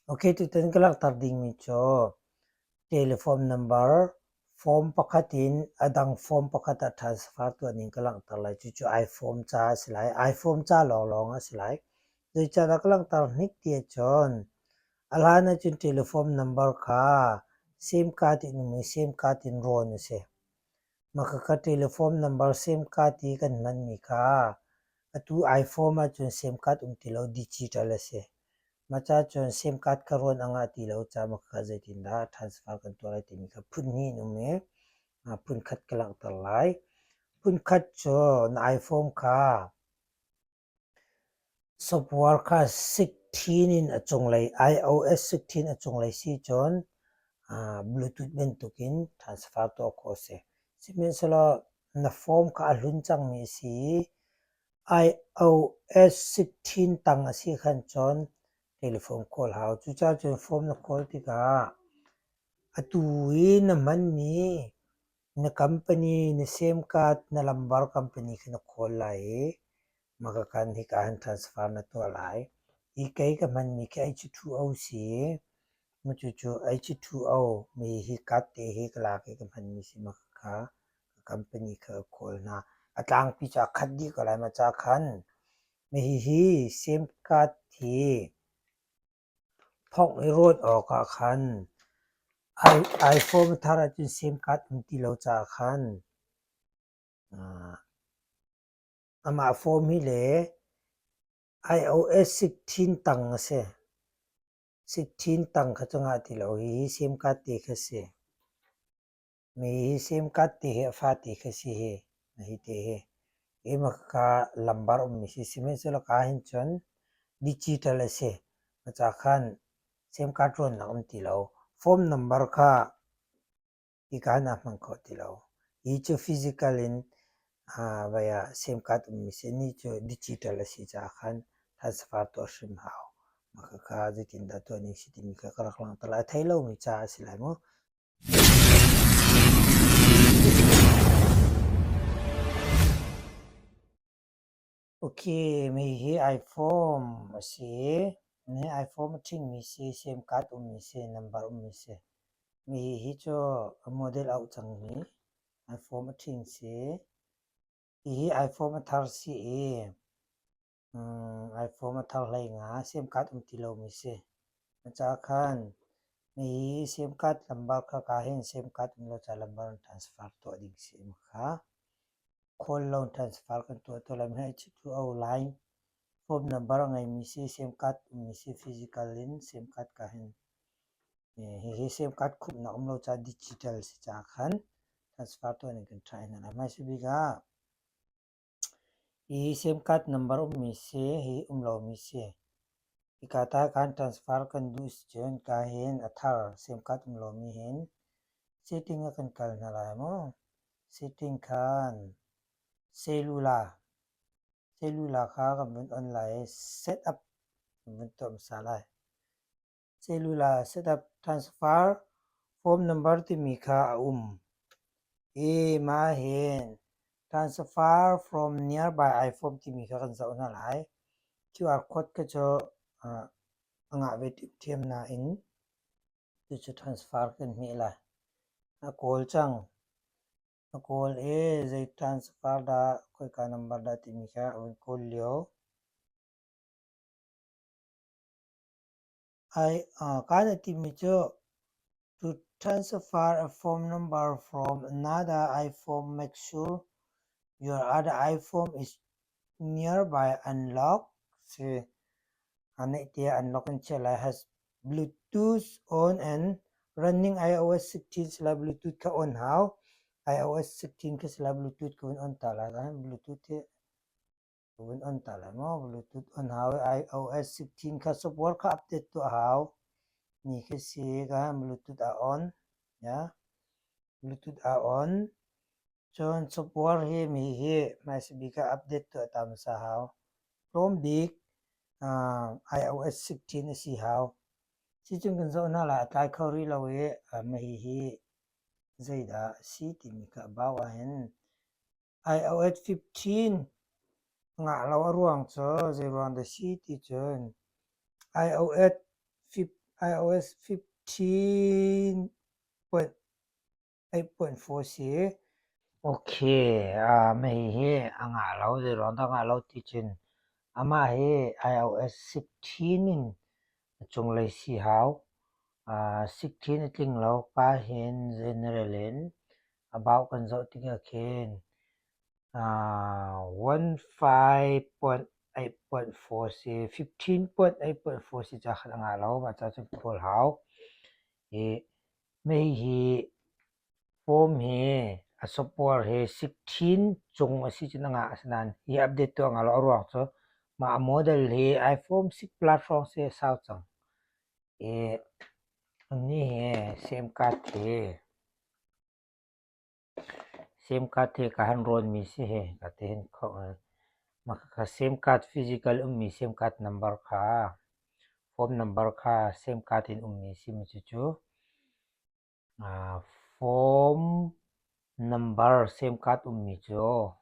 Okay, tutan ka langhter dingmi cu telephone number form pakhat in a dang form pakhat ah transfer tuah ning ka langhter lai. Cucu iPhone ca a si lai. iPhone ca lawnglawng a si lai. Zeicahdah ka langhter hnik ti ahcun a hlan ahcun telephone number kha SIM card in um i SIM card in rawn a si. Mah khakha telephone number SIM card i kan hmanmi kha atu iPhone ahcun SIM card um ti lo digital a si. Mah ca cun SIM card kha rawn a ngah ti lo caah mah khakha zeitindah transfer kan tuah lai timi kha phun hnih in um i phun khat ka langhter lai. Phun khat cu na iPhone kha Software kha 16 in a cunglei iOS 16 a cunglei si cun Bluetooth bantukin transfer tuah khawh a si. Sihmanhsehlaw na form kha a hlun cangmi a si i iOS 16 tang a si khan cun telephone call hau. Cucaah cun form na call tikah atu i na hmanmi Na company, na SIM card, na lambar company khi na kawl lai i maka kan hika hin transfer na tuah lai. Hi kei ka hmanmi khi H2O si i cucu H2O mi hi card te hi ka lak i ka hmanmi si maka kha ka company kha ka kawl hna. A tlangpi cu aa khat dih ko lai ma ca khan. Mi hihi SIM card hi Thawng i rawt awkah khan iPhone thar ahcun SIM card um ti lo caah khan amah phone hi le iOS 16 tang a si. 16 tang kha cu ngah ti lo. Hihi SIM card te kha si. Mi hi SIM card ti hi a fate kha si hi. Hi te hi. Hi maka lambar ummi si. Sihmanhsehlaw ka hin cun digital a si. Maca khan SIM card rawnnak um ti lo. Phone number kha hika hin aa hmang kho ti lo. Hi cu physical in vai ah SIM card ummi si. Ni cu digital a si caah khan transfer tuah hrim hau. Maka kha zeitindah tuah ning si timi kha ka rak langhter lai. A thei lomi ca a si lai mu. Okay, mi hi iPhone a si. Ni iPhone a ṭhingmi si, SIM card ummi si, number ummi si. Mi hi cu model auh cangmi iPhone a ṭhing si. Hihi iPhone a thar si i iPhone a thar hlei nga SIM card um ti lomi si. Cucaah khan hi SIM card lambar kha ka hin SIM card um lo caah lambar in transfer tuah ding si kha. Call loan transfer kan tuah to lai. Hi H2O line phone number a ngeimi si SIM card ummi si physical in SIM card ka hin hihi SIM card khumhnak um lo caah digital si caah khan transfer tuah ning kan try hna lai. Hmaisa bik ah Hi SIM card number ummi si, hi um lomi si. Hika ta kan transfer kan duh si cun ka hin a thar SIM card um lomi hin setting ah kan kal hna lai mu. Setting khan cellular, cellular kha kan vun on lai i set up kan vun tuah hmasa lai. Cellular setup transfer form number timi kha a um i mah hin transfer from nearby iPhone timi kha kan zoh hna lai. QR code kha cu a ngah ve ṭhiamṭhiam nain cucu transfer kan hmeh lai. A kawl cang. A kawl i zei transfer dah khoika number dah timi kha a vun kawl lio. Kaan a timi cu to transfer a phone number from another iPhone make sure your other iPhone is nearby unlocked si. A neih tiah unlock in chiah lai. Has Bluetooth on and running iOS 16 si lai Bluetooth kha on hau. iOS 16 kha si lai Bluetooth ka vun on ta lai. Bluetooth hi Vun on ta lai maw? Bluetooth on hau i iOS 16 kha software kha update tuah hau. Ni khi si ka Bluetooth a on. Ya. Bluetooth a on. Cun software hi mi hi hmaisa bik ah update tuah ta hmasa hau. Tlawm bik uh, iOS 16 a si hau. Sicun kan zoh hna lai a tlai kho rih lo i uh, mei hi zeidah a si timi kha a bau ahhin iOS 15 ngah lo a ruang cu zeiruang dah si ti cun iOS. iOS 15.8.4 si. Okay, mah hihi a ngah lo, zeiruang dah a ngah lo ti cun amah hi iOS 16 in a cunglei si hau. 16 a tling lo ka hin general in about kan zoh tikah khin 15.8.4 si, 15.8.4 si ca khan a ngah lo, mah ca cun kawl hau. Hi mei hi form hi a software hi 16 cung a si cun a ngah, asinain hi update tuah a ngah lo. A ruang cu mah a model hi iPhone 6 Plus hrawng si a sau cang. I ni hi SIM card hi SIM card hi ka han rawnmi si hi ka ti hin kho. Mah khakha SIM card physical ummi SIM card number kha phone number kha SIM card in ummi simi cucu phone number SIM card ummi cu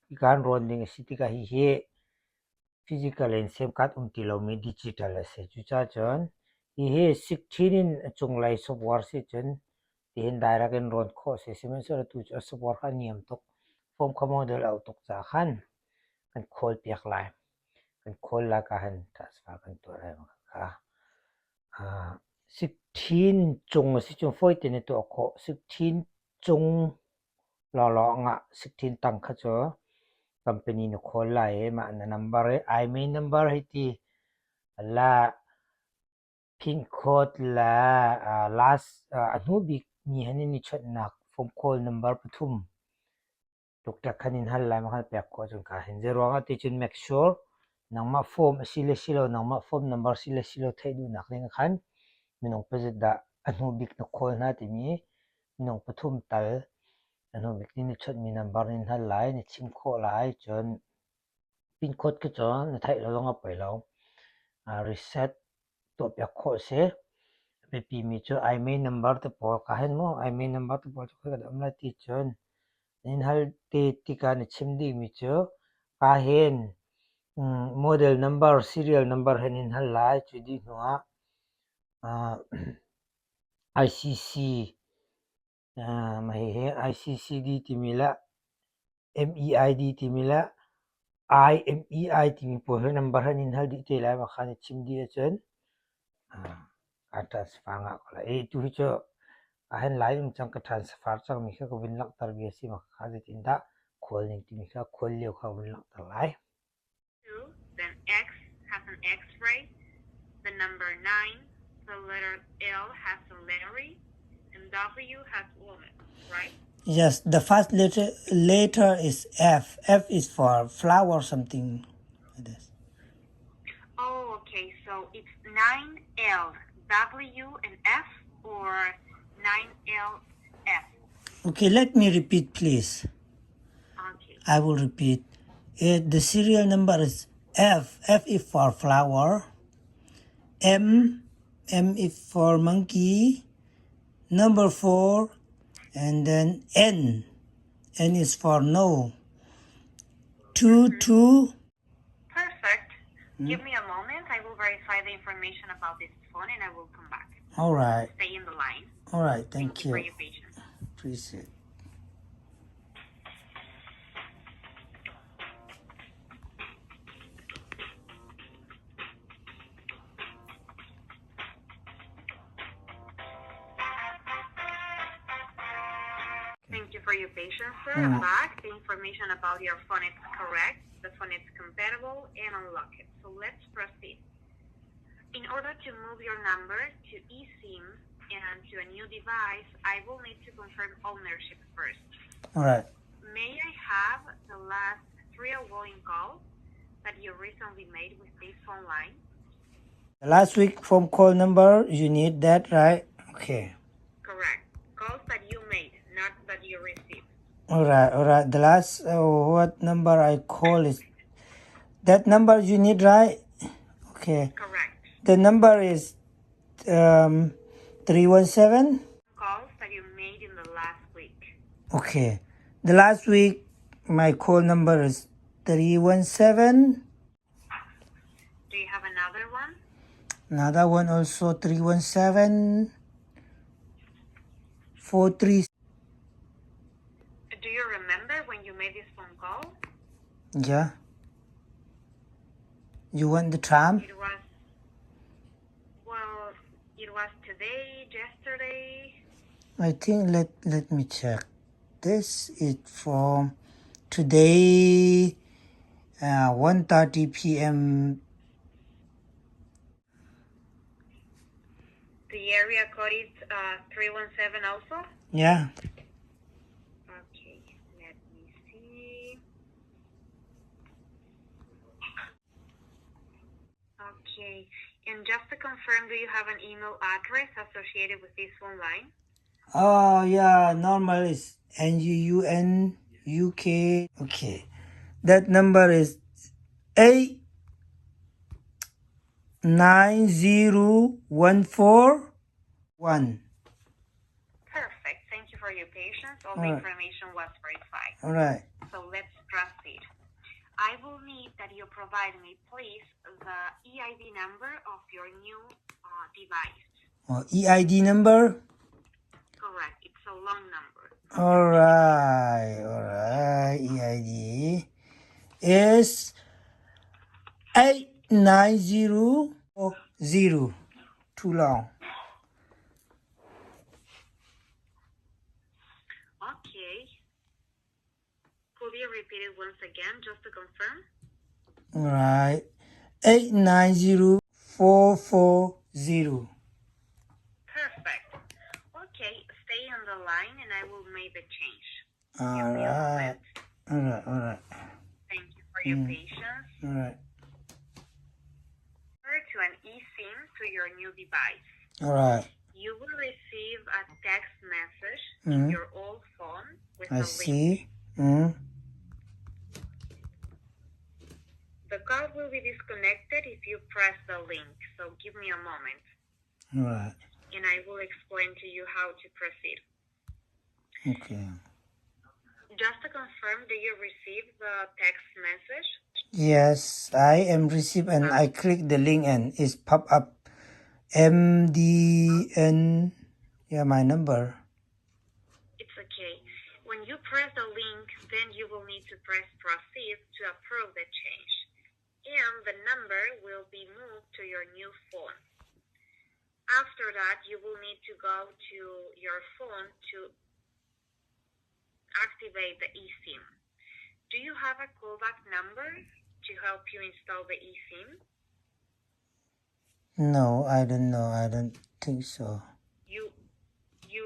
hika han rawn ding a si tikah hihi physical in SIM card um ti lomi digital a si. Cucaah cun hihi 16 in a cunglei software si cun tihin direct in rawn khawh a si. Sihmanhsehlaw atu cu a software kha a niam tuk. Phone kha model a auh tuk caah khan kan khawl piak lai. Kan khawl lai ka han transfer kan tuah lai kha. 16 cung a si cun fawi tein na tuah khawh. 16 cung lawnglawng a ngah. 16 tang kha cu company na khawl lai i mah na number i IMEI number hei ti la pin code le last a hnu bik ni han in i chawnhnak phone call number pathum tuktak khan in hal lai ma khan pek khawh cun ka hin. Zeiruang ah ti cun make sure nangmah form a si le si lo, nangmah form number si le si lo theih duhnak ding ah khan minung pazit dah a hnu bik na call hna timi minung pathum tal a hnu bik nih na chawnhmi number nin hal lai, na chim khawh lai. Cun pin code khi cu na theih lo zong a poi lo. Reset tuahpiak khawh a si. A biapimi cu IMEI number te pawl ka hen mu. IMEI number te pawl cu khoi ka dah um lai ti cun nin hal te tikah na chim dihmi cu ka hin model number, serial number he nin hal lai. Cu dih hnu ah ICC Mah hihi ICCD timi le MEID timi le IMEI timi pawl hi number an in hal dih te lai mah kha na chim dih ahcun kaa transfer ngah ko lai. Tu hi cu a hen lai um cang ka transfer cangmi kha ka vun langhter bia a si mah kha zeitindah khual ning timi kha khual lio kha ka vun langhter lai. 2, then X has an X-ray, the number 9, the letter L has a Larry, and W has woman, right? Yes, the first letter is F. F is for flower something like this. Oh, okay. So it's 9L, W, and F, or 9LF. Okay, let me repeat, please. Okay. I will repeat. It, the serial number is F. F is for flower. M. M is for monkey. Number 4. And then N. N is for no. 2, 2. Perfect. Give me a moment. I will verify the information about this phone and I will come back. All right. Stay in the line. All right. Thank, Thank you for you. your patience. Appreciate it. Thank you for your patience, sir. I'm back. The information about your phone is correct. The phone is compatible and unlocked. So let's proceed. In order to move your number to eSIM and to a new device, I will need to confirm ownership first. All right. May I have the last three outgoing calls that you recently made with this phone line? The last week phone call number, you need that, right? Okay. Correct. Calls that you made, not that you received. All right. All right. The last what number I call is that number you need, right? Okay. Correct. The number is 317. Calls that you made in the last week. Okay. The last week, my call number is 317. Do you have another one? Another one also 317 43. Do you remember when you made this phone call? Yeah. You want the time? It was, well, it was today, yesterday. I think let me check. This is from today, 1:30 p.m. The area code is 317 also? Yeah. Okay, let me see. Okay, and just to confirm, do you have an email address associated with this phone line? Oh yeah, normal is NUUNUK. Okay. That number is 890141. Perfect. Thank you for your patience. All All the right. information was verified. All right. So let's proceed. I will need that you provide me, please, the EID number of your new device. Oh, EID number? Correct. It's a long number. All right. All right. EID is 8900. Too long. Okay. Could you repeat it once again just to confirm? All right. 890440. Perfect. Okay, stay on the line and I will make the change. All Give me a right. moment. All right. All right. Thank you for your patience. All right. To an eSIM to your new device. All right. You will receive a text message in your old phone with I a link. see. The call will be disconnected if you press the link, so give me a moment All right. and I will explain to you how to proceed. Okay. Just to confirm, do you receive the text message? Yes, I am received and I click the link and it's pop up MDN. Yeah, my number. It's okay. When you press the link, then you will need to press proceed to approve the change. And the number will be moved to your new phone. After that, you will need to go to your phone to activate the eSIM. Do you have a callback number to help you install the eSIM? No, I don't know. I don't think so. You you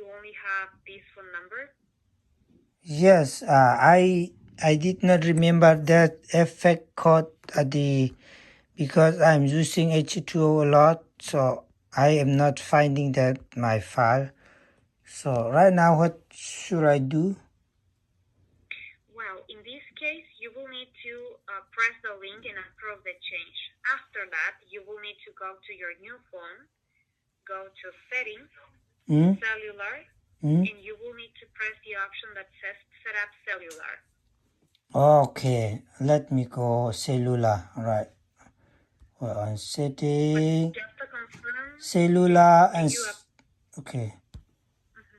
only have this phone number? Yes, I did not remember that effect code at the because I'm using H2O a lot, so I am not finding that my file. So right now, what should I do? Well, in this case, you will need to press the link and approve the change. After that, you will need to go to your new phone, go to Settings, Cellular, and you will need to press the option that says Set up Cellular. Okay, let me go cellular. All right. We're on setting Just to confirm, cellular and you okay.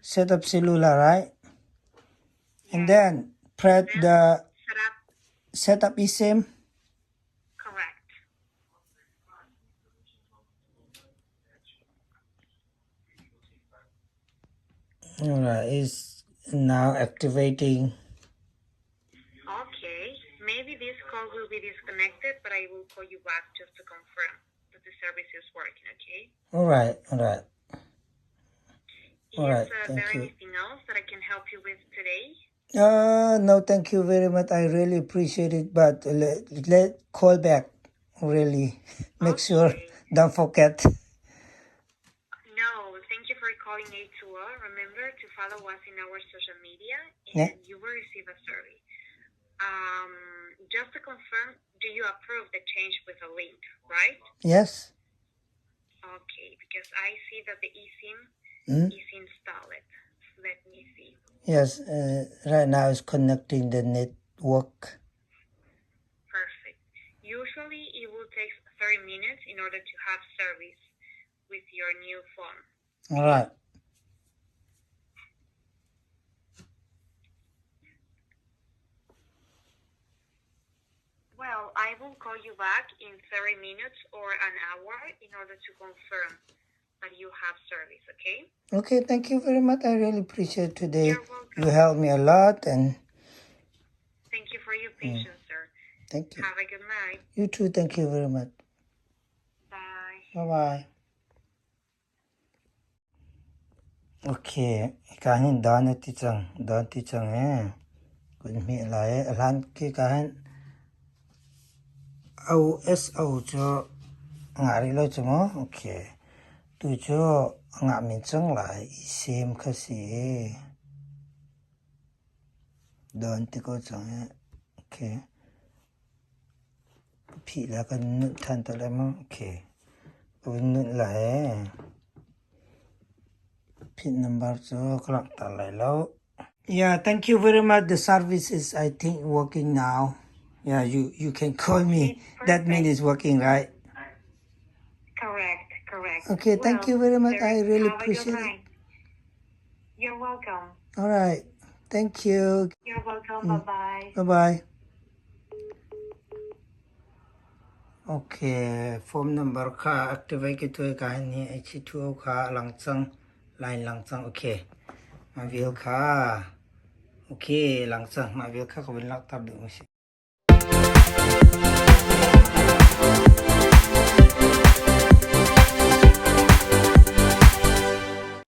Set up cellular, right? And then press the set up set up eSIM. correct. All right, it's now activating. Okay, maybe this call will be disconnected, but I will call you back just to confirm that the service is working, okay? All right, all right, all Is right. there Thank you. anything else that I can help you with today? No, thank you very much. I really appreciate it, but let call back. Really, make sure Okay. don't forget. No, thank you for calling A2O. Remember to follow us in our social media Yeah. and you will receive a survey. Just to confirm, do you approve the change with a link, right? Yes. Okay, because I see that the eSIM is installed. Let me see. Yes. Right now it's connecting the network. Perfect. Usually it will take 30 minutes in order to have service with your new phone. All right. Well, I will call you back in 30 minutes or an hour in order to confirm that you have service, okay? Okay, thank you very much. I really appreciate today. You're You welcome. helped me a lot and Thank you for your patience, sir. thank you. Have a good night. You too, thank you very much. Bye. Bye bye. Okay, ka hin dan ti chang, dan ti chang eh. Kun mi lai hlan ki ka hin O S O cu ngah rih lo cu mu. Okay. Tu cu ngah min cang lai i sem kha si. Don ti ko cang eh. Okay. Ka phih la kan nunh than te lai mu. Okay. Ka vun nunh lai eh. Phit number cu ka langhter lai lo. Yeah, thank you very much. The service is, I think, working now. Yeah, you can call Okay, me. That means perfect. it's working, right? Correct, correct. Okay, thank Well, you very much. sir, I really have a good appreciate it. night. You're welcome. All right. Thank you. You're welcome. Bye bye. Bye bye. Okay, phone number kha activate ke tu ka ni H2O kha lang chang line lang chang okay. Ma vil kha okay lang chang ma vil kha ka vin lak tar du si.